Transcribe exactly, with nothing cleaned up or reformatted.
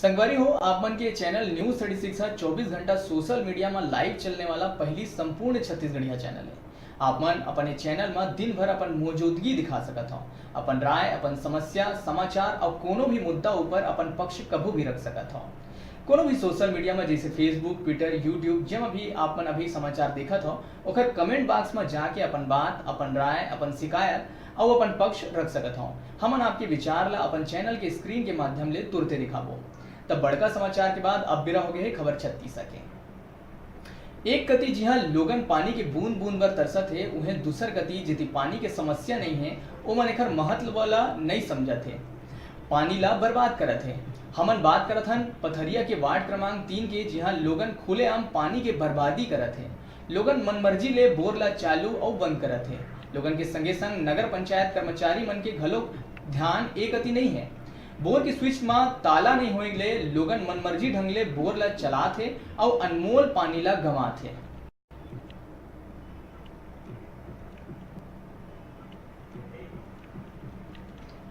संगवारी हो, आप मन के चैनल न्यूज थर्टी सिक्स ह चौबीस घंटा सोशल मीडिया म लाइव चलने वाला पहली संपूर्ण छत्तीसगढ़िया चैनल है। आप मन अपन ये चैनल म दिन भर अपन मौजूदगी दिखा सकत हव। अपन राय, अपन समस्या, समाचार और कोनो भी मुद्दा ऊपर अपन पक्ष कभू भी रख सकत हव। कोनो भी सोशल मीडिया म जैसे Facebook, Twitter, YouTube, जेमा भी आप मन अभी समाचार देखत हव, ओकर कमेंट बॉक्स म जाके अपन बात, अपन राय, अपन शिकायत अउ अपन पक्ष रख सकत हव। हमन आपके विचार ला अपन चैनल के स्क्रीन के माध्यम ले तुरते दिखाबो। तब बड़का समाचार के बाद अब बेरा हो गए हे खबर छत्तीस के। एक कती जिहां लोगन पानी के बूंद बूंद बर तरसत हे, उहें दूसर कती जेती पानी के समस्या नइ हे, ओमन एखर महत्व ला नइ समझत हे, पानी ला बर्बाद करत हे। हमन बात करत हन पथरिया के वार्ड क्रमांक तीन के, जिहां लोगन खुलेआम पानी के बर्बादी करत हे। लोगन मनमर्जी ले बोर ला चालू अउ बंद करत हे। लोगन के संगे संग नगर पंचायत कर्मचारी मन के घलोक ध्यान ए कती नइ हे। बोर के स्विच म ताला नइ होए ले लोगन मनमर्जी ढंग ले बोर ला चलात हे अउ अनमोल पानी ला गंवात हे।